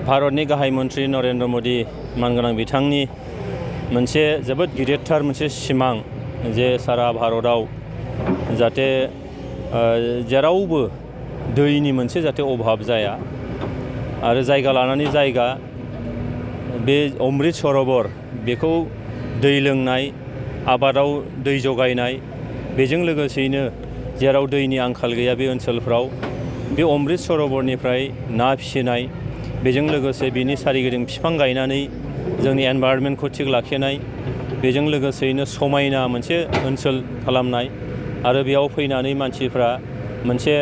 भारतनि गाहाय मन्त्रि नरेन्द्र मदि मानगोनां बिथांनि मोनसे जोबोद गिदिरथार मोनसे सिमां जे सारा भारताव जाहाथे जेरावबो दैनि मोनसे जाहाथे अभाब जाया आरो जायगा लानानै जायगा बे अमृत सरोवर बेखौ दै लोंनाय आबादाव दै जगायनाय बेजों लोगोसेयैनो जेराव दैनि आंखाल गैया बे ओनसोलफ्राव बे अमृत सरोवरनिफ्राय ना फिसिनाय बेजों लोगोसे बिनि सारिगिदिं बिफां गायनानै जोंनि एनभायरनमेन्टखौ थिग लाखिनाय बेजों लोगोसेयैनो समायना मोनसे ओनसोल खालामनाय आरो बेयाव फैनानै मानसिफ्रा मोनसे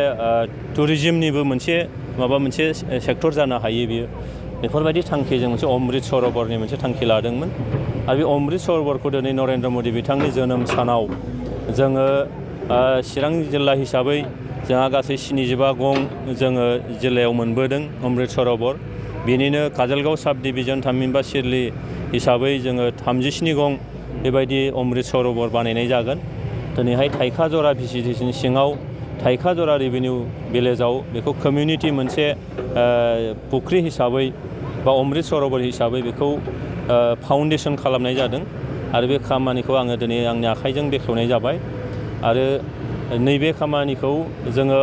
टुरिज्मनिबो मोनसे सेक्टर जानो हायो बियो बेफोरबायदि थांखिजों मोनसे अमृत सरोवरनि मोनसे थांखि लादोंमोन आरो बे अमृत सरोवरखौ दिनै नरेन्द्र मदि बिथांनि जोनोम सानाव जोङो चिरां जिल्ला हिसाबै जोंहा गासै 75 गं जोङो जिल्लायाव मोनबोदों अमृत सरोवर बेनिनो काजलगांव साब डिभिजन थामहिनबा सिडली हिसाबै जोङो 37 गं बेबायदि अमृत सरोवर बानायनाय जागोन दिनैहाय थाइखाजरा भिसिडिसिनि सिङाव थाइखाजरा रेभिनिउ भिलेजाव बेखौ कमिउनिटि मोनसे फुख्रि हिसाबै बा अमृत सरोवर हिसाबै बेखौ फाउन्डेसन खालामनाय जादों आरो बे खामानिखौ आङो दिनै आंनि आखाइजों बेखेवनाय जाबाय आरो नैबे खामानिखौ जोङो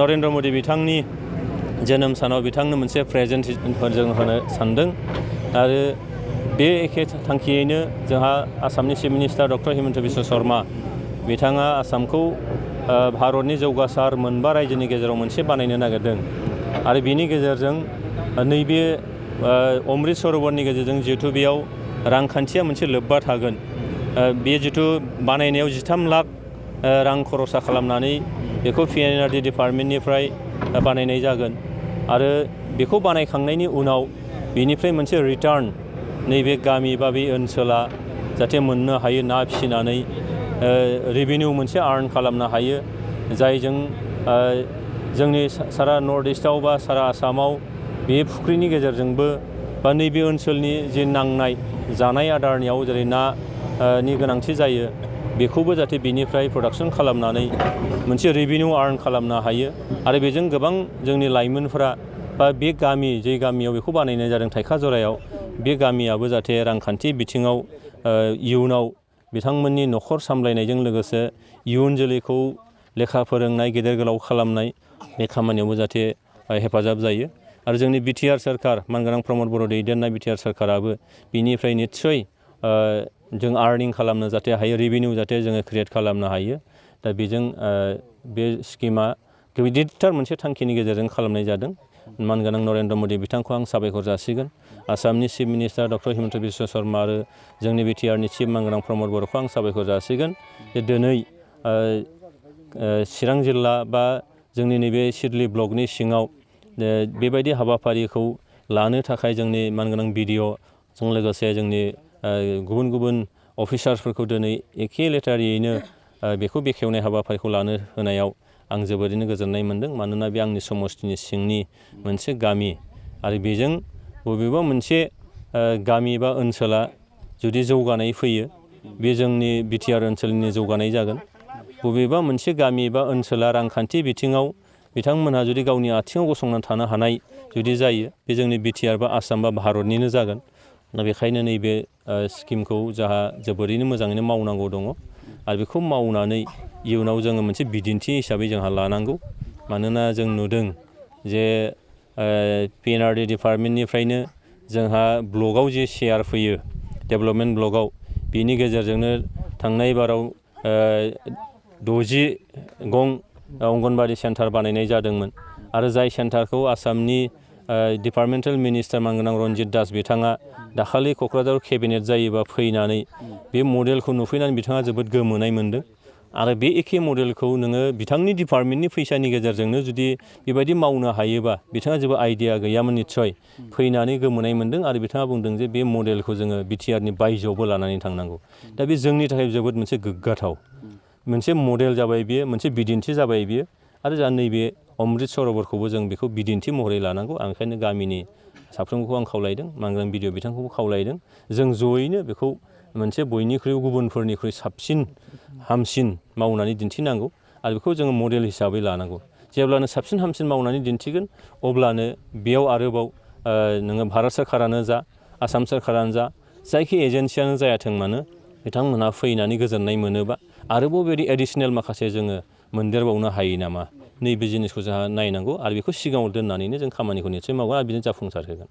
नरेन्द्र मदि बिथांनि जोनोम सानाव बिथांनो मोनसे प्रेजेन्टेसन होनो सानदों आरो बे एखे थांखियैनो जोंहा आसामनि chief minister doctor Himanta Biswa Sharma बिथाङा आसामखौ भारतनि जौगासार मोनबा रायजोनि गेजेराव मोनसे बानायनो नागिरदों आरो बिनि गेजेरजों नैबे अमृत सरोवरनि गेजेरजों जिहेतु बेयाव रांखान्थिया मोनसे लोब्बा थागोन बे जिथु बानायनायाव 13 लाख रां खरसा खालामनानै बेखौ पिएनआरडि डिपार्टमेन्टनिफ्राय बानायनाय जागोन आरो बेखौ बानायखांनायनि उनाव बेनिफ्राय मोनसे रिटार्न नैबे गामि बा बे ओनसोला जाहाथे मोननो हायो ना फिसिनानै रेभिनिउ मोनसे आर्न खालामनो हायो जायजों जोंनि सारा नर्थ इस्टआव बा सारा आसामाव बे फुख्रिनि गेजेरजोंबो बा नैबे ओनसोलनि जे नांनाय जानाय आदारनियाव जेरै नानि गोनांथि जायो बेखौबो जाहाथे बिनिफ्राय प्रडाक्सन खालामनानै मोनसे रेभिनिउ आर्न खालामनो हायो आरो बेजों गोबां जोंनि लाइमोनफोरा बा बे गामि जे गामियाव बेखौ बानायनाय जादों थाइखाजरायाव बे गामियाबो जाहाथे रांखान्थि बिथिङाव इयुनाव बिथांमोननि न'खर सामलायनायजों लोगोसे इयुन जोलैखौ लेखा फोरोंनाय गेदेर गोलाव खालामनाय बे खामानियावबो जाहाथे हेफाजाब जायो आरो जोंनि बिटिआर सोरखार मानगोनां प्रमद बर' दैदेननाय बिटिआर सोरखाराबो बिनिफ्राय निस्सय जों आर्निं खालामनो जाहाथे हायो रेभिनिउ जाहाथे जोङो क्रिएट खालामनो हायो दा बेजों बे स्किमा गिदिरथार मोनसे थांखिनि गेजेरजों खालामनाय जादों मानगोनां नरेन्द्र मदि बिथांखौ आं साबायखर जासिगोन आसामनि chief minister doctor Himanta Biswa Sharma आरो जोंनि बिटिआरनि चिफ मानगोनां प्रमद बर'खौ आं साबायखर जासिगोन जे दिनै चिरां जिल्ला बा जोंनि नैबे सिडली ब्लकनि सिङाव बेबायदि हाबाफारिखौ लानो थाखाय जोंनि मानगोनां बिडिअ'जों लोगोसे जोंनि गुबुन गुबुन अफिसार्सफोरखौ दिनै एखे लेटारियैनो बेखौ बेखेवनाय हाबाफारिखौ लानो होनायाव आं जोबोरैनो गोजोननाय मोनदों मानोना बे आंनि समस्तिनि सिंनि मोनसे गामि आरो बेजों बबेबा मोनसे गामि बा ओनसोला जुदि जौगानाय फैयो बे जोंनि बिटिआर ओनसोलनि जौगानाय जागोन बबेबा मोनसे गामि बा ओनसोला रांखान्थि बिथिङाव बिथांमोनहा जुदि गावनि आथिङाव गसंनानै थानो हानाय जुदि जायो बे जोंनि बिटिआर बा आसाम बा भारतनिनो जागोन दा बेखायनो नैबे स्किमखौ जोंहा जोबोरैनो मोजाङैनो मावनांगौ दङ आरो बेखौ मावनानै इयुनाव जोङो मोनसे बिदिन्थि हिसाबै जोंहा लानांगौ मानोना जों नुदों जे पिएनआरडि डिपार्टमेन्टनिफ्रायनो जोंहा ब्लकआव जे शेयार फैयो डेभेलपमेन्ट ब्लकआव बिनि गेजेरजोंनो थांनाय बाराव 60 गं अंगनबादि सेन्टार बानायनाय जादोंमोन आरो जाय सेन्टारखौ आसामनि डिपार्टमेन्टेल मिनिस्टार मानगोनां रन्जित दास बिथाङा दाखालि क'क्राझाराव केबिनेट जायोबा फैनानै बे मडेलखौ नुफैनानै बिथाङा जोबोद गोमोनाय मोनदों आरो बे एखे मडेलखौ नोङो बिथांनि डिपार्टमेन्टनि फैसानि गेजेरजोंनो जुदि बेबायदि मावनो हायोबा बिथाङा जेबो आइडिया गैयामोन निस्सय फैनानै गोमोनाय मोनदों आरो बिथाङा बुंदों जे बे मडेलखौ जोङो बिटिआरनि बायजोआवबो लानानै थांनांगौ दा बे जोंनि थाखाय जोबोद मोनसे गोग्गाथाव मोनसे मडेल जाबाय बियो मोनसे बिदिन्थि जाबाय बियो आरो जोंहा नैबे अमृत सरोवरखौबो जों बेखौ बिदिन्थि महरै लानांगौ आं ओंखायनो गामिनि साफ्रोमखौ आं खावलायदों मानगोनां बिडिअ बिथांखौबो खावलायदों जों जयैनो बेखौ मोनसे बयनिख्रुइ गुबुनफोरनिख्रुइ साबसिन हामसिन मावनानै दिन्थिनांगौ आरो बेखौ जोङो मडेल हिसाबै लानांगौ जेब्लानो साबसिन हामसिन मावनानै दिन्थिगोन अब्लानो बेयाव आरोबाव नोङो भारत सोरखारानो जा आसाम सोरखारानो जा जायखि एजेन्सियानो जायाथों मानो बिथांमोनहा फैनानै गोजोननाय मोनोबा आरोबाव बेबायदि एडिसनेल माखासे जोङो मोनदेरबावनो हायो नामा नैबे जिनिसखौ जोंहा नायनांगौ आरो बेखौ सिगाङाव दोननानैनो जों खामानिखौ निस्सय मावगोन आरो बिदिनो जाफुंसार होगोन।